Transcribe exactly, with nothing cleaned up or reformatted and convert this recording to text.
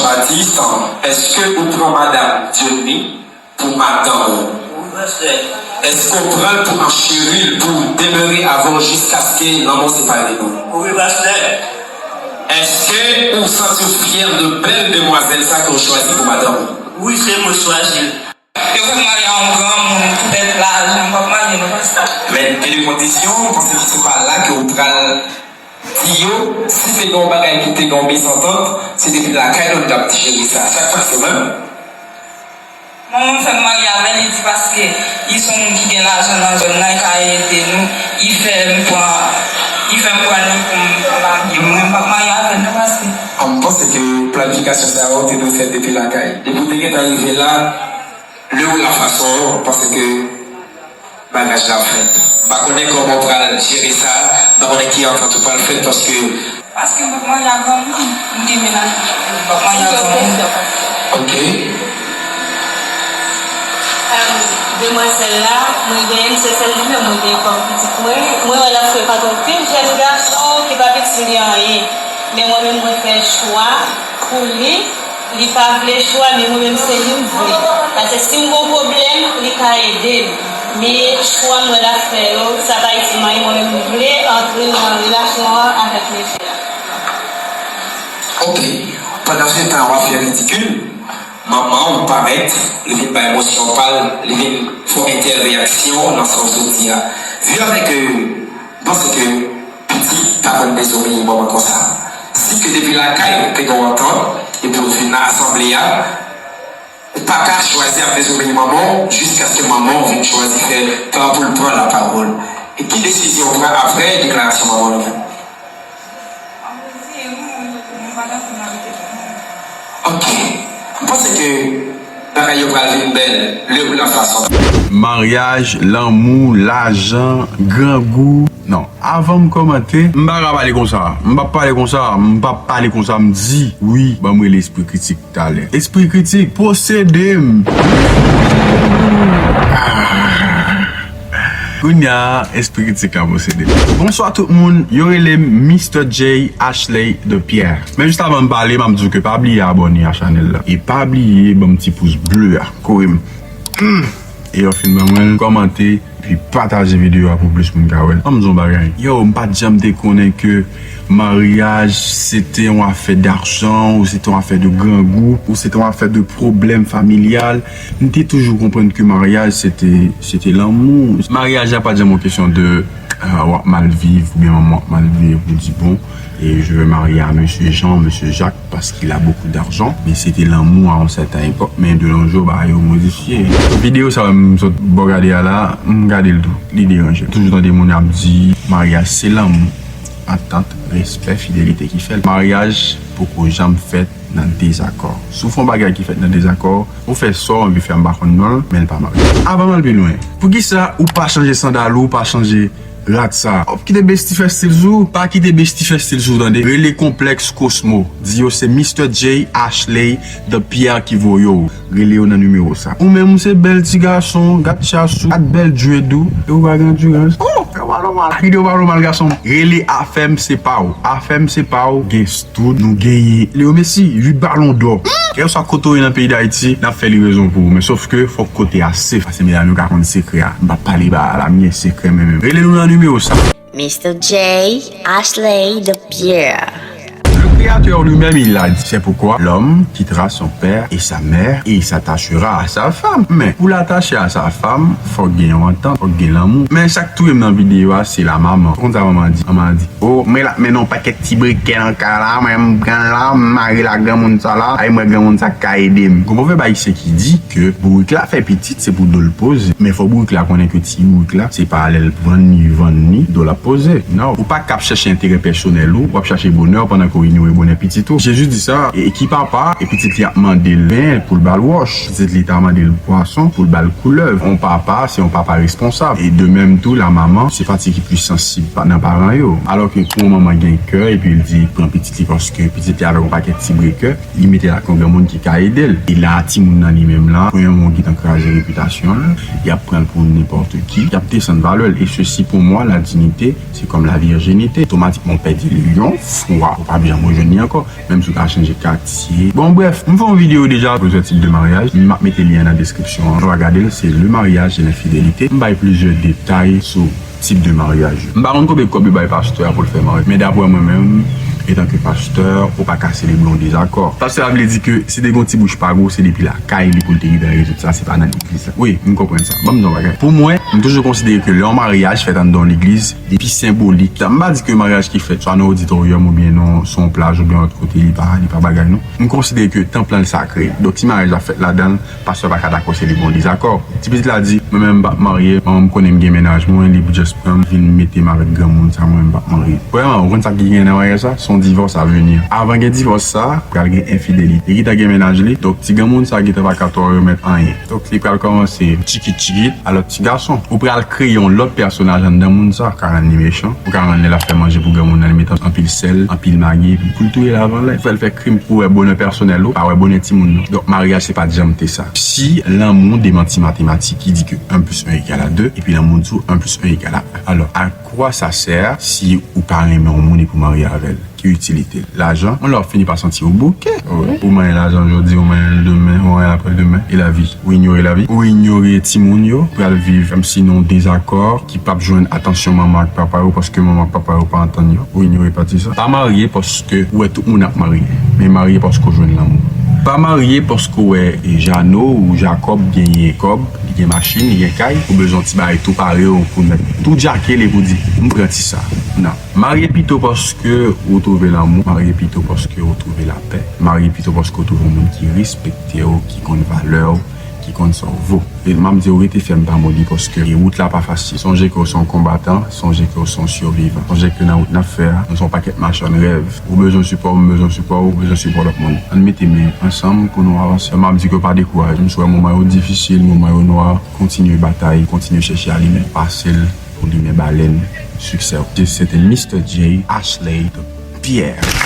Baptiste, èske ou pran madanm Diony pou madanm ou? Wi, pastè. Èske ou pran l pou an cheri l, pou l demere avè w jiskaske lanmò separe nou? Wi, pastè. Èske ou santi w fyè de bèl demwazèl sa ke w chwazi pou madanm ou? Wi, se mwen chwazi l. Yo fè m marye a yon granmoun poutèt lajan, m p ap marye non, pastè. Men gen de kondisyon, m panse ke se pa la ke w pral di yo, si te gen yon bagay ki te gen yon mezantant, se depi lakay nou, nou t ap jere sa. Sa k pase menm? Manman m fè m marye avè l, li di paske li se yon moun ki gen lajan nan zòn nan, li ka ede nou, li fè m pran, li fè m pran li pou m, pou m marye. Mwen, m p ap marye avè l non, pastè. M panse ke planifikasyon sa yo te dwe fèt depi lakay. Depi w te gentan rive la, lè w la fason an, m panse ke bagay la fèt. M pa konnen kòman w pral jere sa, m pa konnen ki antant ou pral fèt, paske. Paske m p ap marye a granmoun, m gen mennaj mwen, m p ap marye a granmoun. Ok. Em, demwazèl la, mwen genyen, se sèl li menm mwen genyen kòm pitit mwen. Mwen wè l ap fè pa t yon pil jèn gason ki pa piti li anyen. Men mwen menm mwen fè chwa pou li. Li pa vle chwa, men mwen menm se li m vle. Paske si m gon pwoblèm, li ka ede m. Men chwa mwen l ap fè yo, sa pa itil mwen, mwen menm m vle antre nan relasyon an avèk mesye a. Ok. Pandansetan, w ap fè ridikil. Manman w parèt, li vin bay emosyon pa l, li vin fè yon entèreyaksyon nan sa w sot di a. Vi avèk, euh, m panse ke pitit pa konn dezobeyi manman konsa. Si ke depi lakay ou te gen yon antant, epi w vin nan asanble a, ou pa ka chwazi ap dezobeyi manman w jiskaske manman w vin chwazi fè tan pou l pran lapawòl. E ki desizyon w pran apre deklarasyon manman w lan menm? Ok. M panse ke bagay yo pral vin bèl lè ou la fason. Maryaj, lanmou, lajan, grangou. Non, avan m kòmante, m pa ka pale konsa. M p ap pale konsa, m p ap pale konsa, m di, wi, ban m rele espri kritik talè. Espri kritik, posede m. Ah. Kounye a, espri kritik la posede m. Bonswa tout moun, yo rele m Mister J Ashley de Pierre. Men jis avan m pale, m ap di w ke pa bliye abòne a chanèl la. E pa bliye ban m ti pous ble a, kore m. Hmm. E lè w fin ban mwen l, kòmante, epi pataje videyo a pou plis moun ka wè l. Ann m di w yon bagay. Yo, m pa t janm te konnen ke maryaj se te yon afè dajan, ou se te yon afè de grangou, ou se te yon afè de pwoblèm familyal. M te toujou konprann ke maryaj se te, se te lanmou. Maryaj la pa t janm yon kesyon de, euh, w ap mal viv, oubyen manman w ap mal viv, ou di, bon, et je vais marier à monsieur Jean, monsieur Jacques, parce qu'il a beaucoup d'argent. Men se te lanmou a yon sèten epòk, men de nos jours, bagay yo modifye. Videyo sa a m sot bò gade a la, m gade l tou, li deranje m. Toujou tande moun ap di, maryaj se lanmou, atant, respè, fidelite ki fè l. Maryaj poko janm fèt nan dezakò. Si w fè yon bagay ki fèt nan dezakò, ou fè sa w anvi fè, m pa konn non l, men l pa maryaj. Avan m al pi lwen, poukisa ou pa chanje sandal ou, ou pa chanje rad sa? W ap kite besti fè stil sou ou? Pa kite besti fè stil sou ou, tande. Rele Konplèks Kosmo. Di yo se Mister J Ashley de Pierre ki voye w. Rele yo nan nimewo sa. Ou menm, ou se bèl ti gason, gad chas ou, gad bèl dread ou, e ou pa gen andirans. Oh! Yo pa nòmal. Ide yo pa nòmal, gason. Rele Afè m se pa w. Afè m se pa w gen stud, nou genyen Leo Messi, uit balon dò. Kèlkeswa kote w ye nan peyi Dayiti, n ap fè li rezon pou ou. Men sof ke fòk kote a safe, paske medam yo ka konn sekrè a. M p ap pale ba lamyè sekrè menm menm. Rele nou nan nimewo sa. Mister J Ashley de Pierre. Le Créateur lui-même, il l'a dit, c'est pourquoi l'homme quittera son père et sa mère et il s'attachera à sa femme. Men, pou l atache a sa fanm, fòk gen yon antant, fòk gen lanmou. Men sa k touye m nan videyo a, se la manman. Ou konn sa manman di? Manman di, o, mwen la, men non, pakèt ti brikè nan kay la, mwen m pran l la, m mare l ak granmoun sa la, ay mwen granmoun sa k ka ede m. Gon pwovèb ayisyen ki di ke bourik la fè pitit, se pou do l poze. Men fò bourik la konnen ke ti bourik la, se pa lè l vann li, vann li, do l ap poze. Non, ou pa k ap chèche enterè pèsonèl ou, w ap chache bonè w pandan ke w inyore bonè pitit ou. Jezi di sa, e ki papa, e pitit li ap mande l pen pou l ba l wòch, pitit li ta mande l pwason pou l ba l koulèv. On papa, se yon papa responsab. E de menm tou, la manman, se pati ki pli sansib pa-, nan paran yo. Alò ke pou yon manman gen kè, epi l di, pran pitit li paske pitit li avèk yon pakèt ti brikè, li mete l ak yon granmoun ki ka ede l. E la, timoun nan li menm la, premyèman, w gentan kraze repitasyon l, y ap pran l pou nenpòt ki, y ap desann valè l. Et ceci, pour moi, la dignité, c'est comme la virginité. Otomatikman, w pèdi l yon fwa, ou p ap janm rejwenn jwenn li ankò, menm si w ta chanje katye. Bon, brèf, m fè yon videyo deja pou tip de maryaj, m ap mete lyen an nan deskripsyon an. Ou va gade l, se le mariage et l'infidélité. M bay plizyè detay sou tip de maryaj yo. M pa konn konbyen kòb yo bay pastè a pou l fè maryaj, men daprè mwen menm, etanke pastè, ou pa ka selebre yon dezakò. Pastè a vle di ke si te gen yon ti bouch pa gwo, se depi lakay li pou l te gentan rezoud sa, se pa nan legliz la. Wi, m konprann sa. Ban m di yon bagay. Pou mwen, m toujou konsidere ke lè yon maryaj fèt anndan yon legliz, li pi senbolik. M pa di ke maryaj ki fèt swa nan oditoryòm oubyen nan sou yon plaj oubyen lòt kote, li pa, li pa bagay non. M konsidere ke tanp lan sakre. Donk, si maryaj la fèt ladan l, pastè pa ka dakò selebre yon dezakò. Ti pitit la di, mwen menm m p ap marye, manman m konnen m gen mennaj mwen, li just pran m vin mete m avèk granmoun sa, mwen menm m p ap marye. Premyèman, ou konn sa ki gen nan maryaj sa? Se yon divòs a vini. Avan gen divòs sa, pral gen enfidelite. Li gentan gen mennaj li, donk ti granmoun sa gentan pa ka twò remèt anyen. Donk li pral kòmanse tchikit tchikit a lòt ti gason. Ou pral kreye yon lòt pèsonaj anndan moun sa, ou ka rann li mechan, ou ka rann li l ap fè manje pou granmoun nan, li mete anpil sèl, anpil magi, pou l touye l avan lè. Ou fè l fè krim pou wè bonè pèsonèl ou, pa wè bonè timoun nou. Donk maryaj se pa t janm te sa. Si lanmou demanti matematik ki di ke un plus un égale à deux, epi lanmou di w un plus un égale à un. Alò, à quoi ça sert si ou pa renmen yon moun epi w marye avè l? Ki itilite l? Lajan? Yon lè w ap fini pa santi w bouke. Wi. Ou manyen lajan jodi, ou manyen l demen, ou manyen l aprè demen. E lavi? Ou inyore lavi? Ou inyore timoun yo? Ou pral viv kòmsi nan yon dezakò ki p ap jwenn atansyon manman ak papa yo paske manman ak papa yo pa antann yo? Ou inyore pati sa? Pa marye paske ou wè tout moun ap marye, men marye paske w jwenn lanmou. Pa marye paske w wè Jano ou Jakòb genyen kòb, li gen machin, li gen kay, ou bezwen yon ti bagay tou pare pou w mèt tou djake l epi w di, m pran ti sa. Non. Marye pito paske ou twouve lanmou, marye pito paske ou twouve lapè, marye pito paske ou twouve yon moun ki respekte w, ki konn valè w, ki konn sa w vo. E m ap di w rete fèm, pa moli, paske wout la pa fasil. Sonje ke w se yon konbatan, sonje ke w se yon sivivan. Sonje ke nan wout n ap fè a, nou se yon pakèt machann rèv. Ou bezwen sipò, m bezwen sipò, ou bezwen sipò lòt moun. Ann mete men ansanm pou nou avanse. M ap di ke pa dekouraje. M si w wè moman yo difisil, moman yo nwa, kontinye batay, kontinye chèche alimen. Pase l pou limen balèn siksè w. This is Mister J Ashley Pierre.